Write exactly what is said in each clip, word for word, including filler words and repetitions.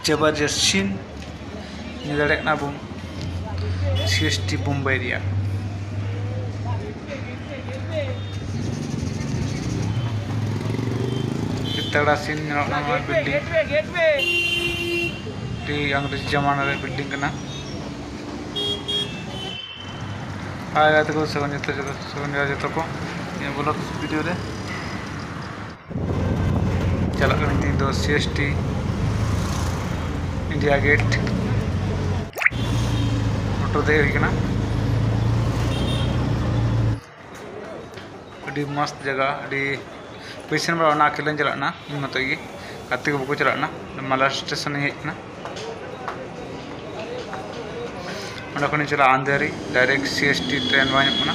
ᱡᱚᱵᱚᱨᱫᱚᱥᱛ ᱥᱤᱱ ᱧᱮᱞ ᱫᱟᱲᱮᱭᱟᱜ ᱠᱟᱱᱟ ᱵᱚᱱ ᱥᱤ ᱮᱥ ᱴᱤ ᱵᱳᱢᱵᱟᱭ ᱨᱮᱭᱟᱜ᱾ ᱟᱹᱰᱤ ᱛᱟᱜᱲᱟ ᱥᱤᱱ ᱧᱮᱞᱚᱜ ᱠᱟᱱᱟ ᱱᱚᱣᱟ ᱵᱤᱞᱰᱤᱝ᱾ ᱟᱹᱰᱤ ᱤᱝᱨᱮᱡᱽ ᱡᱟᱢᱟᱱᱟ ᱨᱮ ᱵᱤᱞᱰᱤᱝ ᱠᱟᱱᱟ᱾ ᱦᱟᱭ ᱜᱟᱛᱮ ᱠᱚ, ᱥᱟᱹᱜᱩᱱ ᱡᱚᱛᱚ, ᱡᱚᱛᱚ, ᱥᱟᱹᱜᱩᱱ ᱡᱚᱦᱟᱨ ᱡᱚᱛᱚ ᱠᱚ ᱤᱧᱟᱹᱜ ᱵᱞᱚᱜ ᱵᱷᱤᱰᱤᱭᱳ ᱨᱮ᱾ ᱪᱟᱞᱟᱜ ᱠᱟᱱᱟ ᱛᱮᱦᱮᱧ ᱫᱚ C S T India gate. Auto ᱫᱮᱡ ᱦᱩᱭ ᱠᱟᱱᱟ᱾ ᱟᱹᱰᱤ ᱢᱚᱥᱛ ᱡᱟᱭᱜᱟ, ᱟᱹᱰᱤ ᱯᱚᱭᱥᱟ ᱱᱟᱢᱵᱟᱨ ᱚᱱᱟ ᱟᱹᱠᱷᱤᱨ ᱞᱤᱧ ᱪᱟᱞᱟᱜ ᱠᱟᱱᱟ᱾ ᱤᱧ ᱢᱚᱛᱚ ᱜᱮ, ᱜᱟᱛᱮ ᱠᱚ ᱵᱟᱠᱚ ᱪᱟᱞᱟᱜ ᱠᱟᱱᱟ᱾ ᱢᱟᱞᱫᱟ ᱥᱴᱮᱥᱚᱱ ᱤᱧ ᱦᱮᱡ ᱠᱟᱱᱟ᱾ ᱚᱸᱰᱮ ᱠᱷᱚᱱᱤᱧ ᱪᱟᱞᱟᱜᱼᱟ ᱟᱱᱫᱷᱮᱨᱤ, direct C S T train ᱵᱟᱝ ᱧᱟᱢᱚᱜ ᱠᱟᱱᱟ᱾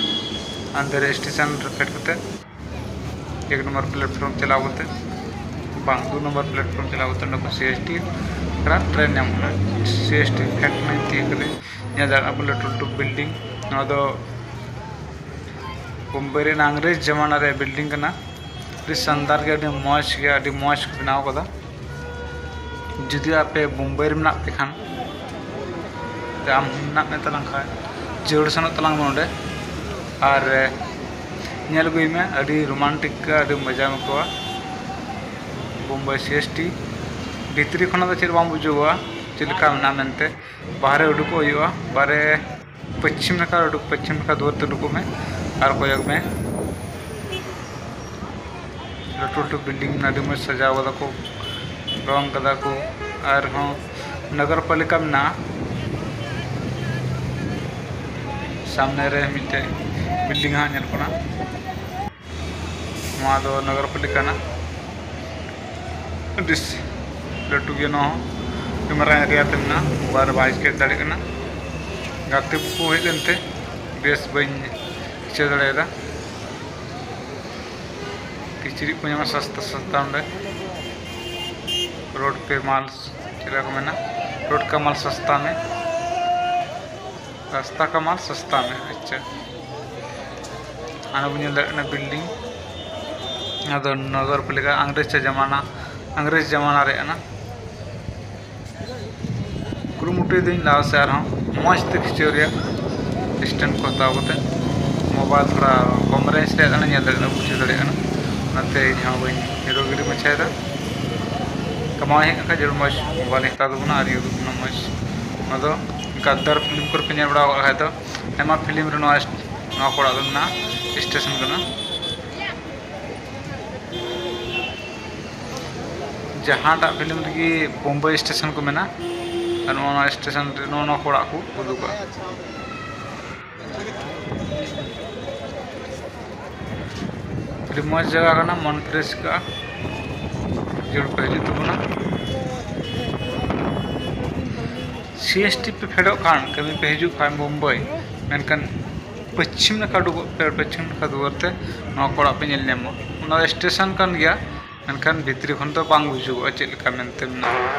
ᱟᱱᱫᱷᱮᱨᱤ ᱥᱴᱮᱥᱚᱱ ᱨᱮ ᱯᱷᱮᱰ ᱠᱟᱛᱮ ᱮᱠ ᱱᱚᱢᱵᱚᱨ ᱯᱞᱮᱴᱯᱷᱨᱚᱢ ᱪᱟᱞᱟᱣ ᱠᱟᱛᱮ, ᱵᱟᱝ, ᱫᱩ ᱱᱚᱢᱵᱚᱨ ᱯᱞᱮᱴᱯᱷᱨᱚᱢ ᱪᱟᱞᱟᱣ ᱠᱟᱛᱮ ᱚᱸᱰᱮ ᱠᱷᱚᱱ ᱥᱤ ᱮᱥ ᱴᱤ ᱛᱷᱚᱲᱟ ᱴᱨᱮᱱ ᱧᱟᱢᱚᱜ ᱠᱟᱱᱟ᱾ ᱥᱤ ᱮᱥ ᱴᱤ ᱯᱷᱮᱰ ᱠᱟᱹᱱᱟᱹᱧ, ᱛᱤᱭᱳᱜ ᱠᱟᱹᱫᱟᱹᱧ᱾ ᱧᱮᱞ ᱫᱟᱲᱮᱭᱟᱜ ᱠᱟᱱᱟ ᱞᱟᱹᱴᱩ ᱞᱟᱹᱴᱩ ᱵᱤᱞᱰᱤᱝ᱾ ᱱᱚᱣᱟ ᱫᱚ ᱵᱳᱢᱵᱟᱭ ᱨᱮᱱᱟᱜ ᱤᱝᱨᱮᱡᱽ ᱡᱟᱢᱟᱱᱟ ᱨᱮ ᱵᱤᱞᱰᱤᱝ ᱠᱟᱱᱟ᱾ ᱟᱹᱰᱤ ᱥᱟᱱᱫᱟᱨ ᱜᱮ, ᱟᱹᱰᱤ ᱢᱚᱡᱽ ᱜᱮ, ᱟᱹᱰᱤ ᱢᱚᱡᱽ ᱠᱚ ᱵᱮᱱᱟᱣ ᱠᱟᱫᱟ᱾ ᱡᱩᱫᱤ ᱟᱯᱮ ᱵᱳᱢᱵᱟᱭ ᱨᱮ ᱢᱮᱱᱟᱜ ᱯᱮ ᱠᱷᱟᱱ, ᱥᱮ ᱟᱢ ᱢᱮᱱᱟᱜ ᱢᱮ ᱛᱟᱞᱟᱝ ᱠᱷᱟᱱ, ᱡᱟᱹᱨᱩᱲ ᱥᱮᱱᱚᱜ ᱛᱟᱞᱟᱝ ᱢᱮ ᱚᱸᱰᱮ᱾ ᱟᱨ ᱧᱮᱞ ᱟᱹᱜᱩᱭ ᱢᱮ, ᱟᱹᱰᱤ ᱨᱳᱢᱟᱱᱴᱤᱠ, ᱟᱹᱰᱤ ᱢᱚᱡᱟᱢ ᱟᱹᱭᱠᱟᱹᱣᱟ ᱵᱳᱢᱵᱟᱭ ᱥᱤ ᱮᱥ ᱴᱤ᱾ ᱵᱷᱤᱛᱨᱤ ᱠᱷᱚᱱᱟᱜ ᱫᱚ ᱪᱮᱫ ᱵᱟᱝ ᱵᱩᱡᱩᱜᱚᱜᱼᱟ, ᱪᱮᱫ ᱞᱮᱠᱟ ᱢᱮᱱᱟᱜᱼᱟ ᱢᱮᱱᱛᱮ᱾ ᱵᱟᱦᱨᱮ ᱩᱰᱩᱠᱚᱜ ᱦᱩᱭᱩᱜᱼᱟ, ᱵᱟᱦᱨᱮ ᱯᱚᱪᱷᱤᱢ ᱱᱟᱠᱷᱟ ᱩᱰᱩᱠ, ᱯᱚᱪᱷᱤᱢ ᱱᱟᱠᱷᱟ ᱫᱩᱣᱟᱹᱨ ᱛᱮ ᱩᱰᱩᱠᱚᱜ ᱢᱮ ᱟᱨ ᱠᱚᱭᱚᱜ ᱢᱮ᱾ ᱞᱟᱹᱴᱩ ᱞᱟᱹᱴᱩ ᱵᱤᱞᱰᱤᱝ ᱢᱮᱱᱟᱜᱼᱟ, ᱟᱹᱰᱤ ᱢᱚᱡᱽ ᱥᱟᱡᱟᱣ ᱠᱟᱫᱟ ᱠᱚ, ᱨᱚᱝ ᱠᱟᱫᱟ ᱠᱚ᱾ ᱟᱨᱦᱚᱸ ᱱᱚᱜᱚᱨ ᱯᱟᱞᱤᱠᱟ ᱢᱮᱱᱟᱜᱼᱟ᱾ ᱥᱟᱢᱱᱮ ᱨᱮ ᱢᱤᱫᱴᱮᱡ ᱵᱤᱞᱰᱤᱝ ᱦᱟᱸᱜ ᱧᱮᱞᱚᱜ ᱠᱟᱱᱟ᱾ ᱱᱚᱣᱟ ᱫᱚ ᱱᱚᱜᱚᱨ ᱯᱟᱞᱤᱠᱟ ᱠᱟᱱᱟ᱾ ᱟᱹᱰᱤ ᱞᱟᱹᱴᱩ ᱜᱮᱭᱟ ᱱᱚᱣᱟ ᱦᱚᱸ᱾ ᱟᱹᱰᱤ ᱢᱟᱨᱟᱝ ᱮᱨᱤᱭᱟ ᱛᱮ ᱢᱮᱱᱟᱜᱼᱟ, ᱚᱠᱟ ᱨᱮ ᱵᱟᱭ ᱥᱠᱮᱴ ᱫᱟᱲᱮᱭᱟᱜ ᱠᱟᱱᱟ᱾ ᱜᱟᱛᱮ ᱠᱚᱠᱚ ᱦᱮᱡ ᱞᱮᱱᱛᱮ ᱵᱮᱥ ᱵᱟᱹᱧ ᱵᱩᱡᱷᱟᱹᱣ ᱫᱟᱲᱮᱭᱟᱫᱟ᱾ ᱠᱤᱪᱨᱤᱡ ᱠᱚ ᱧᱟᱢᱟ ᱥᱚᱥᱛᱟ ᱥᱚᱥᱛᱟ ᱚᱸᱰᱮ᱾ ᱨᱳᱰ ᱯᱮ ᱢᱟᱞ, ᱪᱮᱫ ᱞᱮᱠᱟ ᱠᱚ ᱢᱮᱱᱟ, ᱨᱳᱰ ᱠᱟ ᱢᱟᱞ ᱥᱚᱥᱛᱟ ᱢᱮ, ᱨᱟᱥᱛᱟ ᱠᱟ ᱢᱟᱞ ᱥᱚᱥᱛᱟ ᱢᱮ᱾ ᱟᱪᱪᱷᱟ, ᱦᱟᱱᱟ ᱵᱚᱱ ᱧᱮᱞ ᱫᱟᱲᱮᱭᱟᱜ ᱠᱟᱱᱟ ᱵᱤᱞᱰᱤᱝ, ᱚᱱᱟ ᱫᱚ ᱱᱚᱜᱚᱨ ᱯᱟᱞᱤᱠᱟ, ᱤᱝᱨᱮᱡᱽ ᱡᱟᱢᱟᱱᱟ, ᱤᱝᱨᱮᱡᱽ ᱡᱟᱢᱟᱱᱟ ᱨᱮᱭᱟᱜ ᱠᱟᱱᱟ᱾ ᱤᱫᱤᱧ ᱞᱟᱦᱟ ᱥᱮᱫ ᱟᱨᱦᱚᱸ ᱢᱚᱡᱽ ᱛᱮ ᱠᱷᱤᱪᱟᱹᱣ ᱨᱮᱭᱟᱜ ᱥᱴᱮᱱᱰ ᱠᱚ ᱦᱟᱛᱟᱣ ᱠᱟᱛᱮ ᱢᱳᱵᱟᱭᱤᱞ ᱛᱷᱚᱲᱟ ᱠᱚᱢ ᱨᱮᱧᱡᱽ ᱨᱮᱭᱟᱜ ᱠᱟᱱᱟ, ᱧᱮᱞ ᱫᱟᱲᱮᱭᱟᱜ ᱠᱟᱱᱟ, ᱵᱩᱡᱷᱟᱹᱣ ᱫᱟᱲᱮᱭᱟᱜ ᱠᱟᱱᱟ᱾ ᱚᱱᱟᱛᱮ ᱤᱧ ᱦᱚᱸ ᱵᱟᱹᱧ ᱦᱤᱨᱳ ᱜᱤᱨᱤ ᱢᱟᱪᱷᱟᱭᱮᱫᱟ᱾ ᱠᱟᱢᱟᱣ ᱦᱮᱡ ᱞᱮᱱᱠᱷᱟᱱ ᱡᱟᱹᱨᱩᱲ ᱢᱚᱡᱽ ᱢᱳᱵᱟᱭᱤᱞ ᱤᱧ ᱦᱟᱛᱟᱣ ᱛᱟᱵᱚᱱᱟ ᱟᱨ ᱤᱭᱩᱴᱩᱵᱽ ᱨᱮᱱᱟᱜ ᱢᱚᱡᱽ᱾ ᱚᱱᱟ ᱫᱚ ᱜᱟᱫᱫᱟᱨ ᱯᱷᱤᱞᱢ ᱠᱚᱨᱮ ᱯᱮ ᱧᱮᱞ ᱵᱟᱲᱟ ᱟᱠᱟᱫ ᱠᱷᱟᱡ ᱫᱚ, ᱟᱭᱢᱟ ᱯᱷᱤᱞᱢ ᱨᱮ ᱱᱚᱣᱟ, ᱱᱚᱣᱟ ᱠᱚ ᱚᱲᱟᱜ ᱫᱚ ᱢᱮᱱᱟᱜᱼᱟ, ᱥᱴᱮᱥᱚᱱ ᱠᱟᱱᱟ᱾ ᱡᱟᱦᱟᱸᱴᱟᱜ ᱯᱷᱤᱞᱢ ᱨᱮᱜᱮ ᱵᱳᱢᱵᱟᱭ ᱥᱴᱮᱥᱚᱱ ᱠᱚ ᱢᱮᱱᱟ, ᱟᱨ ᱱᱚᱣᱟ, ᱱᱚᱣᱟ ᱥᱴᱮᱥᱚᱱ ᱨᱮ ᱱᱚᱣᱟ, ᱱᱚᱣᱟ ᱠᱚ ᱚᱲᱟᱜ ᱠᱚ ᱩᱫᱩᱜᱟ᱾ ᱟᱹᱰᱤ ᱢᱚᱡᱽ ᱡᱟᱭᱜᱟ ᱠᱟᱱᱟ, ᱢᱚᱱ ᱯᱷᱨᱮᱥ ᱟᱹᱭᱠᱟᱹᱜᱼᱟ᱾ ᱡᱟᱹᱨᱩᱲ ᱯᱮ ᱦᱤᱡᱩᱜ ᱛᱟᱵᱚᱱᱟ᱾ ᱥᱤ ᱮᱥ ᱴᱤ ᱯᱮ ᱯᱷᱮᱰᱚᱜ ᱠᱷᱟᱱ, ᱠᱟᱹᱢᱤ ᱯᱮ ᱦᱤᱡᱩᱜ ᱠᱷᱟᱱ ᱵᱳᱢᱵᱟᱭ, ᱢᱮᱱᱠᱷᱟᱱ ᱯᱚᱪᱷᱤᱢ ᱱᱟᱠᱷᱟ ᱩᱰᱩᱠᱚᱜ ᱯᱮ, ᱯᱚᱪᱷᱤᱢ ᱱᱟᱠᱷᱟ ᱫᱩᱣᱟᱹᱨ ᱛᱮ ᱱᱚᱣᱟ ᱠᱚ ᱚᱲᱟᱜ ᱯᱮ ᱧᱮᱞ ᱧᱟᱢᱟ᱾ ᱚᱱᱟ ᱫᱚ ᱥᱴᱮᱥᱚᱱ ᱠᱟᱱ ᱜᱮᱭᱟ, ᱢᱮᱱᱠᱷᱟᱱ ᱵᱷᱤᱛᱨᱤ ᱠᱷᱚᱱ ᱫᱚ ᱵᱟᱝ ᱵᱩᱡᱩᱜᱚᱜᱼᱟ ᱪᱮᱫ ᱞᱮᱠᱟ ᱢᱮᱱᱛᱮ ᱢᱮᱱᱟᱜᱼᱟ᱾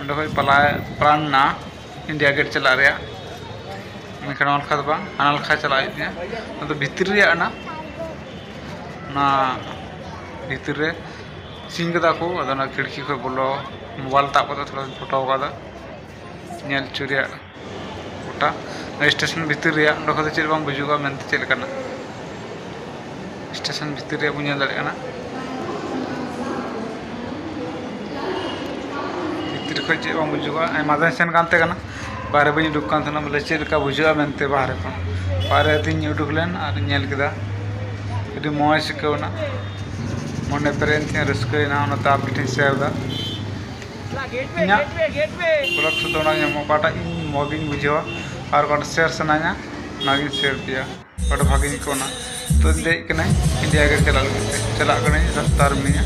ᱚᱸᱰᱮ ᱠᱷᱚᱡ ᱯᱟᱞᱟ-, ᱯᱟᱞᱟᱱ ᱱᱟ ᱤᱱᱰᱤᱭᱟ ᱜᱮᱴ ᱪᱟᱞᱟᱜ ᱨᱮᱭᱟᱜ, ᱢᱮᱱᱠᱷᱟᱱ ᱱᱚᱣᱟ ᱞᱮᱠᱟ ᱫᱚ ᱵᱟᱝ, ᱦᱟᱱᱟ ᱞᱮᱠᱟ ᱪᱟᱞᱟᱜ ᱦᱩᱭᱩᱜ ᱛᱤᱧᱟᱹ᱾ ᱚᱱᱟ ᱫᱚ ᱵᱷᱤᱛᱨᱤ ᱨᱮᱭᱟᱜ ᱠᱟᱱᱟ᱾ ᱚᱱᱟ ᱵᱷᱤᱛᱨᱤ ᱨᱮ ᱥᱤᱧ ᱠᱟᱫᱟ ᱠᱚ, ᱟᱫᱚ ᱚᱱᱟ ᱠᱷᱤᱲᱠᱤ ᱠᱷᱚᱡ ᱵᱚᱞᱚ, ᱢᱳᱵᱟᱭᱤᱞ ᱛᱟᱵ ᱠᱟᱛᱮ ᱛᱷᱚᱲᱟᱧ ᱯᱷᱳᱴᱳ ᱠᱟᱫᱟ, ᱧᱮᱞ ᱦᱚᱪᱚ ᱨᱮᱭᱟᱜ ᱜᱚᱴᱟ᱾ ᱥᱴᱮᱥᱚᱱ ᱵᱷᱤᱛᱤᱨ ᱨᱮᱭᱟᱜ ᱚᱸᱰᱮ ᱠᱷᱚᱱ ᱫᱚ ᱪᱮᱫ ᱵᱟᱝ ᱵᱩᱡᱩᱜᱼᱟ ᱢᱮᱱᱛᱮ ᱪᱮᱫ ᱞᱮᱠᱟᱱᱟᱜ᱾ ᱥᱴᱮᱥᱚᱱ ᱵᱷᱤᱛᱤᱨ ᱨᱮᱭᱟᱜ ᱵᱚᱱ ᱧᱮᱞ ᱫᱟᱲᱮᱭᱟᱜ ᱠᱟᱱᱟ᱾ ᱵᱷᱤᱛᱤᱨ ᱠᱷᱚᱱ ᱪᱮᱫ ᱵᱟᱝ ᱵᱩᱡᱩᱜᱼᱟ᱾ ᱟᱭᱢᱟ ᱫᱷᱟᱣ ᱤᱧ ᱥᱮᱱ ᱠᱟᱱ ᱛᱟᱦᱮᱸ ᱠᱟᱱᱟ, ᱵᱟᱦᱨᱮ ᱵᱟᱹᱧ ᱩᱰᱩᱠ ᱠᱟᱱ ᱛᱟᱦᱮᱱᱟ, ᱵᱚᱞᱮ ᱪᱮᱫ ᱞᱮᱠᱟ ᱵᱩᱡᱷᱟᱹᱜᱼᱟ ᱢᱮᱱᱛᱮ ᱵᱟᱦᱨᱮ ᱠᱷᱚᱱ᱾ ᱵᱟᱦᱨᱮ ᱛᱤᱧ ᱩᱰᱩᱠ ᱞᱮᱱ ᱟᱨ ᱧᱮᱞ ᱠᱮᱫᱟ, ᱟᱹᱰᱤ ᱢᱚᱡᱽ ᱟᱹᱭᱠᱟᱹᱣ ᱮᱱᱟ, ᱢᱚᱱᱮ ᱯᱮᱨᱮᱡ ᱮᱱ ᱛᱤᱧᱟ, ᱨᱟᱹᱥᱠᱟᱹᱭᱮᱱᱟ᱾ ᱚᱱᱟᱛᱮ ᱟᱯᱮ ᱴᱷᱮᱱ ᱥᱮᱭᱟᱨ ᱮᱫᱟ᱾ ᱤᱧᱟᱹᱜ ᱵᱞᱚᱜ ᱥᱩᱫᱷᱟᱹ ᱚᱱᱟ ᱧᱟᱢᱚᱜ, ᱚᱠᱟᱴᱟᱜ ᱤᱧ ᱢᱚᱡᱽ ᱤᱧ ᱵᱩᱡᱷᱟᱹᱣᱟ ᱟᱨ ᱚᱠᱟᱴᱟᱜ ᱥᱮᱭᱟᱨ ᱥᱟᱱᱟᱧᱟ, ᱚᱱᱟᱜᱤᱧ ᱥᱮᱭᱟᱨ ᱯᱮᱭᱟ᱾ ᱚᱠᱟᱴᱟᱜ ᱵᱷᱟᱜᱮᱧ ᱟᱹᱭᱠᱟᱹᱣ ᱮᱱᱟ᱾ ᱛᱚ, ᱤᱧ ᱫᱮᱡ ᱠᱟᱹᱱᱟᱹᱧ ᱤᱱᱰᱤᱭᱟ ᱜᱮᱴ ᱪᱟᱞᱟᱜ ᱞᱟᱹᱜᱤᱫ ᱛᱮ, ᱪᱟᱞᱟᱜ ᱠᱟᱹᱱᱟᱹᱧ, ᱨᱟᱥᱛᱟ ᱨᱮ ᱢᱤᱱᱟᱹᱧᱟ᱾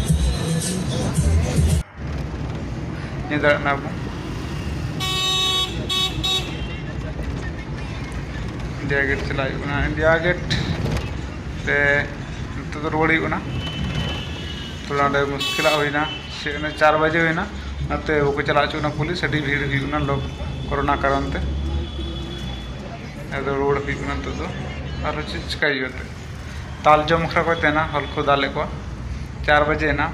ᱧᱮᱞ ᱫᱟᱲᱮᱭᱟᱜ ᱠᱟᱱᱟ ᱵᱚᱱ, ᱤᱱᱰᱤᱭᱟ ᱜᱮᱴ ᱪᱟᱞᱟᱜ ᱦᱩᱭᱩᱜ ᱠᱟᱱᱟ᱾ ᱤᱱᱰᱤᱭᱟ ᱜᱮᱴ ᱛᱮ ᱱᱤᱛᱚᱜ ᱫᱚ ᱨᱩᱣᱟᱹᱲ ᱦᱩᱭᱩᱜ ᱠᱟᱱᱟ᱾ ᱛᱷᱚᱲᱟ ᱚᱸᱰᱮ ᱢᱩᱥᱠᱤᱞᱟᱜ ᱦᱩᱭᱱᱟ, ᱥᱮ ᱚᱱᱮ ᱪᱟᱨ ᱵᱟᱡᱮ ᱦᱩᱭᱱᱟ, ᱚᱱᱟᱛᱮ ᱵᱟᱠᱚ ᱪᱟᱞᱟᱣ ᱦᱚᱪᱚ ᱠᱟᱱᱟ ᱯᱩᱞᱤᱥ, ᱟᱹᱰᱤ ᱵᱷᱤᱲ ᱦᱩᱭᱩᱜ ᱠᱟᱱᱟ ᱞᱚᱠ-, ᱠᱳᱨᱳᱱᱟ ᱠᱟᱨᱚᱱ ᱛᱮ᱾ ᱟᱫᱚ ᱨᱩᱣᱟᱹᱲ ᱦᱩᱭᱩᱜ ᱠᱟᱱᱟ ᱱᱤᱛᱚᱜ ᱫᱚ, ᱟᱨᱦᱚᱸ ᱪᱮᱫ ᱪᱤᱠᱟᱹᱭ ᱦᱩᱭᱩᱜᱼᱟ ᱮᱱᱛᱮᱫ? ᱫᱟᱞ ᱡᱚᱢ ᱵᱟᱠᱷᱨᱟ ᱠᱚ ᱛᱟᱦᱮᱱᱟ, ᱦᱚᱲ ᱠᱚ ᱫᱟᱞᱮᱫ ᱠᱚᱣᱟ᱾ ᱪᱟᱨ ᱵᱟᱡᱮ ᱮᱱᱟ,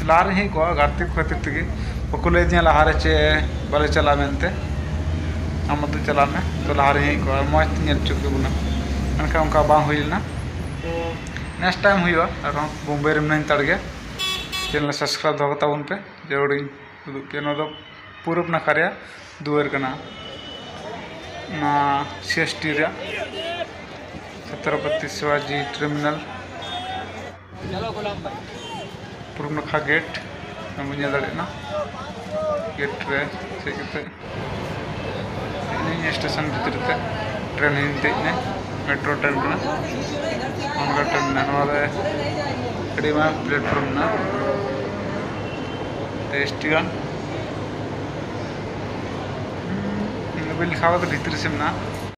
ᱞᱟᱦᱟᱨᱮᱧ ᱦᱮᱡ ᱠᱚᱜᱼᱟ ᱜᱟᱛᱮ ᱠᱚ ᱠᱷᱟᱹᱛᱤᱨ ᱛᱮᱜᱮ, ᱵᱟᱠᱚ ᱞᱟᱹᱭᱫᱤᱧᱟ ᱞᱟᱦᱟᱨᱮ ᱪᱮ ᱵᱟᱞᱮ ᱪᱟᱞᱟᱜᱼᱟ ᱢᱮᱱᱛᱮ᱾ ᱟᱢ ᱫᱚ ᱪᱟᱞᱟᱜ ᱢᱮ, ᱛᱚ ᱞᱟᱦᱟᱨᱮᱧ ᱦᱮᱡ ᱠᱚᱜᱼᱟ, ᱢᱚᱡᱽ ᱛᱮ ᱧᱮᱞ ᱦᱚᱪᱚ ᱠᱮᱵᱚᱱᱟ᱾ ᱢᱮᱱᱠᱷᱟᱱ ᱚᱱᱠᱟ ᱵᱟᱝ ᱦᱩᱭ ᱞᱮᱱᱟ᱾ Next time ᱦᱩᱭᱩᱜᱼᱟ, ᱟᱨᱦᱚᱸ ᱵᱳᱢᱵᱮ ᱨᱮ ᱢᱤᱱᱟᱹᱧ ᱦᱟᱛᱟᱲ ᱜᱮᱭᱟ᱾ Channel subscribe ᱫᱚᱦᱚ ᱠᱟᱛᱟ ᱵᱚᱱ ᱯᱮ, ᱡᱟᱹᱨᱩᱲᱤᱧ ᱩᱫᱩᱜ ᱯᱮᱭᱟ᱾ ᱱᱚᱣᱟ ᱫᱚ ᱯᱩᱨᱩᱵ ᱱᱟᱠᱷᱟ ᱨᱮᱭᱟᱜ ᱫᱩᱣᱟᱹᱨ ᱠᱟᱱᱟ, ᱱᱚᱣᱟ ᱥᱤ ᱮᱥ ᱴᱤ ᱨᱮᱭᱟᱜ ᱪᱷᱛᱨᱚᱯᱚᱛᱤ ᱥᱤᱵᱟᱡᱤ ᱴᱟᱨᱢᱤᱱᱟᱞ᱾ ᱯᱩᱨᱩᱵ ᱱᱟᱠᱷᱟ ᱜᱮᱴ ᱵᱚᱱ ᱧᱮᱞ ᱫᱟᱲᱮᱭᱟᱜ ᱠᱟᱱᱟ᱾ ᱜᱮᱴ ᱨᱮ ᱦᱮᱡ ᱠᱟᱛᱮ ᱤᱧ ᱥᱴᱮᱥᱚᱱ ᱵᱷᱤᱛᱨᱤ ᱛᱮ ᱴᱨᱮᱱ ᱦᱚᱸᱧ ᱫᱮᱡ ᱮᱱᱟ, ᱢᱮᱴᱨᱳ ᱴᱨᱮᱱ ᱠᱟᱱᱟ, ᱚᱱᱠᱟ ᱴᱨᱮᱱ ᱢᱮᱱᱟᱜᱼᱟ᱾ ᱱᱚᱣᱟ ᱨᱮ ᱟᱹᱰᱤ ᱢᱟᱨᱟᱝ ᱯᱞᱮᱴᱯᱷᱚᱨᱢ ᱢᱮᱱᱟᱜᱼᱟ, ᱛᱮᱭᱤᱥ ᱴᱤ ᱜᱟᱱ᱾ ᱢᱳᱵᱟᱭᱤᱞ ᱞᱮᱠᱷᱟ ᱠᱟᱛᱮ ᱵᱷᱤᱛᱨᱤ ᱥᱮᱫ ᱢᱮᱱᱟᱜᱼᱟ᱾